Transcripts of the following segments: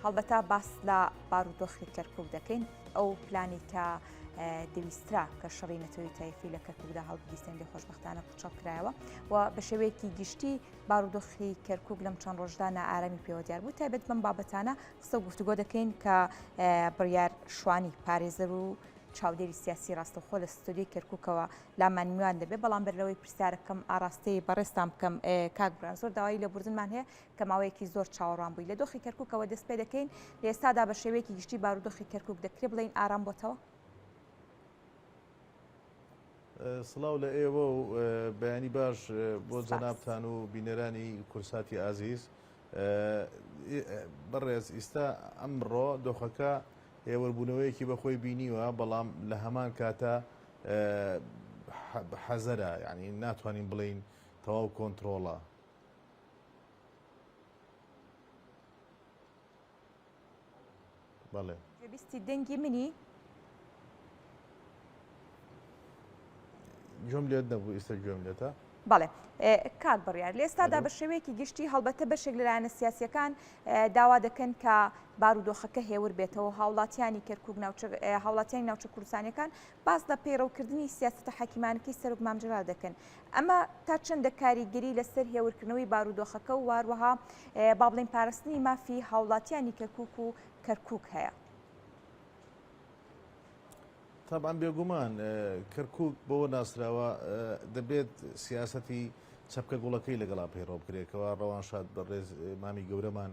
هەڵبەتە باس لە بارودۆخی کەرکک دەکەین ئەو پلانی کە دەویسترا کە شەڕی نەتەوەی تایفی لە کەرککدا هەڵبگیرسێن لێ خۆشببختانە پوچەڵ کرایەوە و بە شێوەیەکی گشتی بارودۆخی کەرکک لەم چەند ڕۆژدا نائارامی پێوە دیار بوو تایبەت بەم بابەتانە قسە و گفتوگۆ دەکەین کە بڕیار شوانی پارێزەر و چاودێری سیاسی ڕاستەوخۆ لە ستۆدیۆی کەرکوکەوە لامان میوان دەبێت، بەڵام بەر لەوەی پرسیارەکەم ئاڕاستەی بەڕێزتان بکەم کاک بران زۆر داوای لێبوردنمان هەیە کە ماوەیەکی زۆر چاوەڕوان بووی لە دۆخی کەرکوکەوە دەست پێ دەکەین لە ئێستادا بە شێوەیەکی گشتی بارودۆخی کەرکوک دەکرێ بڵێین ئارام بۆتەوە؟ سڵاو لە ئێوە و بەیانی باش بۆ جەنابتان و بینەرانی کورساتی ئازیز. بەڕێز ئیستا ئەمڕۆ دۆخەکە هێوربوونەوەیەکی بەخۆی بینیوە، بەڵام لە هەمان کاتا حەزەرە، یانی ناتوانین بڵێین تەواو کۆنترۆڵە. بەڵێ. گوێبیستی دەنگی منی؟ گوێم لێت نەبوو ئیستا گوێم لێتە. بەڵێ کاک بڕیار لە ئێستادا بە شێوەیەکی گشتی هەڵبەتە بەشێک لە لایەنە سیاسیەکان داوا دەکەن کە بارودۆخەکە هێور بێتەوە هاوڵاتیانی کەرکک ناوچە هاوڵاتیانی ناوچە کوردستانیەکان باس لە پەیڕەوکردنی سیاستە حەکیمانەکەی سەرۆک مام جەلال دەکەن ئەمە تا چەندە کاریگەری لەسەر هێورکردنەوەی بارودۆخەکە و واروەها با بڵێین پاراستنی مافی هاوڵاتیانی کەرکک و کەرکک هەیە؟ تەبعەن بێگومان کەرکوک بەوە ناسراوە دەبێت سیاسەتی چەپکە گوڵەکەی لەگەڵا پەیڕەو بکرێت کەوا ڕەوانشاد بەڕێز مامی گەورەمان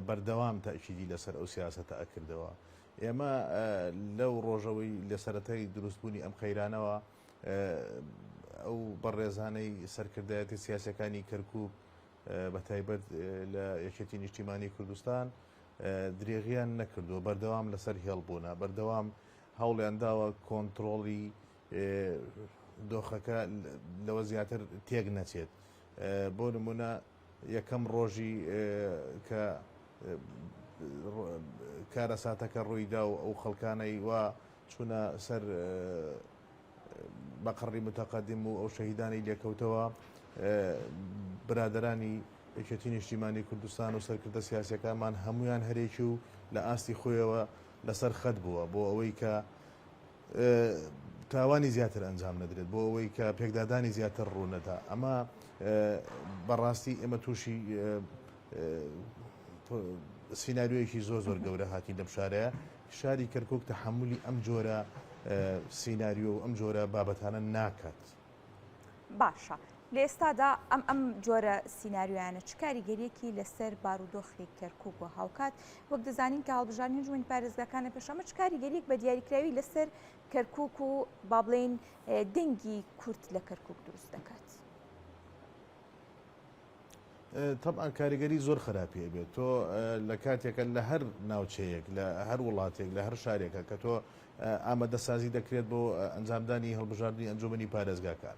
بەردەوام تەئکیدی لەسەر ئەو سیاسەتە ئەکردەوە ئێمە لەو ڕۆژەوەی لە سەرەتای دروستبوونی ئەم قەیرانەوە ئەو بەڕێزانەی سەرکردایەتی سیاسەکانی کەرکوک بە تایبەت لە یەکێتی نیشتیمانی کوردستان درێغیان نەکردووە، بەردەوام لەسەر هێڵ بوونە، بەردەوام هەوڵیان داوە کۆنتڕۆڵی دۆخەکە لەوە زیاتر تێک نەچێت. بۆ نمونە یەکەم ڕۆژی کە کارەساتەکە ڕوویدا و ئەو خەڵکانەی وا چوونە سەر مەقەڕی متەقەدیم و ئەو شەهیدانەی لێکەوتەوە، برادەرانی یەکێتی نیشتیمانی کوردستان و سەرکردە سیاسیەکانمان هەمویان هەرێکی و لە ئاستی خۆیەوە لەسەر خەت بووە بۆ ئەوەی کە تاوانی زیاتر ئەنجام نەدرێت بۆ ئەوەی کە پێکدادانی زیاتر ڕوونەدا ئەمە بەڕاستی ئێمە تووشی سیناریۆیەکی زۆر زۆر گەورە هاتین لەم شارەیە شاری کەرکوک تەحەمولی ئەم جۆرە سیناریۆ و ئەم جۆرە بابەتانە ناکات. باشە لە ئێستادا ئەم ئەم جۆرە سیناریۆیانە چ کاریگەریەکی لەسەر بارودۆخی کەرکوک و هاوکات وەک دەزانین کە هەڵبژاردنی ئەنجومەنی پارێزگاکان لە پێش ئەمە چ کاریگەریەک بە دیاریکراوی لەسەر کەرکوک و با بڵێین دەنگی کورد لە کەرکوک دروست دەکات؟ تەبعەن کاریگەری زۆر خراپی ئەبێت تۆ لە کاتێکە لە هەر ناوچەیەک لە هەر وڵاتێک لە هەر شارێکە کە تۆ ئامادەسازی دەکرێت بۆ ئەنجامدانی هەڵبژاردنی ئەنجومەنی پارێزگاکان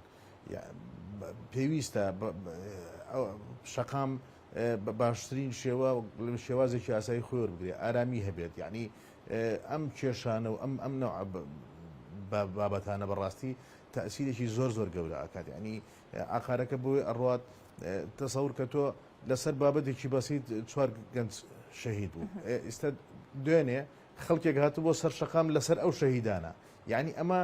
پێویستە شەقام بە باشترین شێوە شێوازێکی ئاسایی خۆی وەربگرێ ئارامی هەبێت یعنی ئەم کێشانە و ئەم ئەم نەوع بابەتانە بەڕاستی تەسیرێکی زۆر زۆر گەورە ئەکات یعنی ئاقارەکە بۆی ئەڕوات تەسەور کە تۆ لەسەر بابەتێکی بەسیت چوار گەنج شەهید بوو ئێستا دوێنێ خەڵکێک هاتوو بۆ سەر شەقام لەسەر ئەو شەهیدانە یعنی ئەمە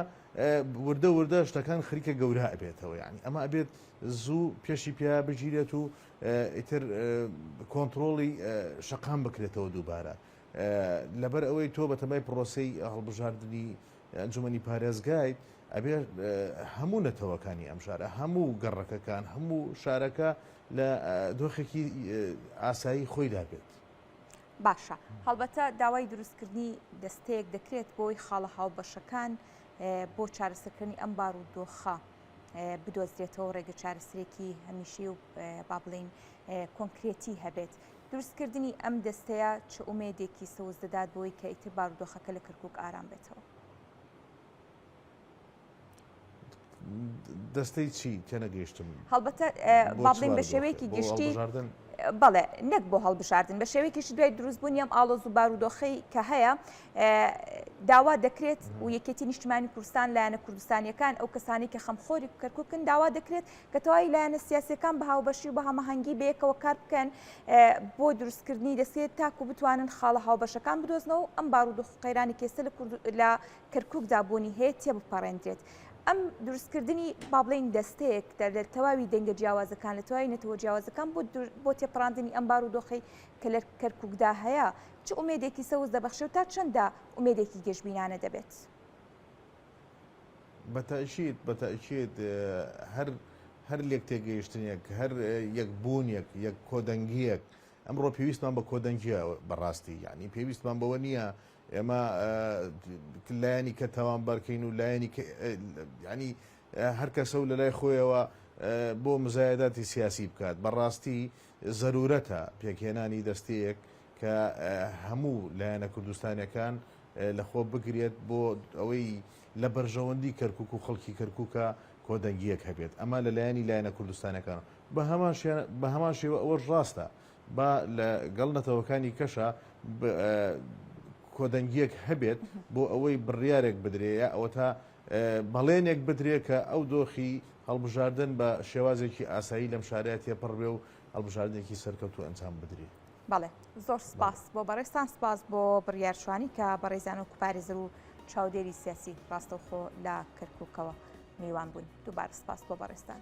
وردە وردە شتەکان خریکە گەورە ئەبێتەوە یعنی ئەمە ئەبێت زوو پێشی پیا بگیرێت و ئیتر کۆنتترۆڵی شەقام بکرێتەوە دووبارە لەبەر ئەوەی تۆ بەتەمای پرۆسی هەڵبژاردننی ئەنجومەنی پارێزگایت ئەبێ هەموو نەتەوەکانی ئەم شارە هەموو گەڕەکەکان هەموو شارەکە لە دۆخێکی ئاسایی خۆیدا بێت. باشە هەڵبەتە داوای دروستکردنی دەستەیەک دەکرێت بۆی خاڵە هاوبەشەکان بۆ چارەسەرکردنی ئەم بارودۆخە بدۆزرێتەوە ڕێگە چارەسەرێکی هەمیشەی و با بڵێین کۆنکرێتی هەبێت دروستکردنی ئەم دەستەیە چ ئومێدێکی سەوز دەدات بۆی کە ئیتر بارودۆخەکە لە کەرکوک ئارام بێتەوە؟ دەستەی چی؟ تێنەگەیشتم. هەڵبەتە با بڵێین بە شێوەیەکی گشتی. بەڵێ نەک بۆ هەڵبژاردن بە شێوەیەکیش دوای دروستبوونی ئەم ئاڵۆز و بارودۆخەی کە هەیە داوا دەکرێت و یەکێتی نیشتمانی کوردستان لایەنە کوردستانیەکان ئەو کەسانی کە خەمخۆری کەرکوکن داوا دەکرێت کە تەواوی لایەنە سیاسیەکان بە هاوبەشی و بە هەماهەنگی بەیەکەوە کار بکەن بۆ دروستکردنی دەستێت تاکو بتوانن خاڵە هاوبەشەکان بدۆزنەوە و ئەم بارودۆخ و قەیرانی کێسە لە لە کەرکوکدا بوونی هەیە تێبپەڕێندرێت. ئەم دروستکردنی با بڵێین دەستەیەک لە تەواوی دەنگە جیاوازەکان لە تەواوی نەتەوە جیاوازەکان بۆ بۆ تێپەڕاندنی ئەم بارودۆخەی کە لە کەرکوکدا هەیە چ ئومێدێکی سەوز دەبەخشێ و تا چەندە ئومێدێکی گەشبینانە دەبێت؟ بە تەئکید بە تەئکید هەر هەر لێک تێگەیشتنێک هەر یەکبوونێک یەک کۆدەنگییەک ئەمڕۆ پێویستمان بە کۆدەنگییە بەڕاستی یعنی پێویستمان بەوە نییە ئێمە لایەنی کە تاوانبارکەین و لایەنی ینی هەر کەسە و لە لای خۆیەوە بۆ مزایداتی سیاسی بکات بەڕاستی زەرورەتە پێکهێنانی دەستەیەک کە هەموو لایەنە کوردستانەکان لەخۆ بگرێت بۆ ئەوەی لە بەرژەوەندی کەرکک و خەڵکی کەرککە کۆدەنگیەک هەبێت ئەمە لە لایەنی لایەنە کوردستانەکان بە هەمان شێوە ئەوەش ڕاستە با لە گەڵ نەتەوەکانی کەشا کۆدەنگیەک هەبێت بۆ ئەوەی بڕیارێک بدرێ یا ئەوەتا بەڵێنێک بدرێ کە ئەو دۆخی هەڵبژاردن بە شێوازێکی ئاسایی لەم شارەیە تێپەڕ بێ و هەڵبژاردنێکی سەرکەوتوو ئەنجام بدرێ. بەڵێ زۆر سپاس بۆ بەڕێزتان سپاس بۆ بڕیار شوانی کە بەڕێزیان وەکو پارێزەر و چاودێری سیاسی ڕاستەوخۆ لە کەرکوکەوە میوان بوون دووبارە سپاس بۆ بەڕێزتان.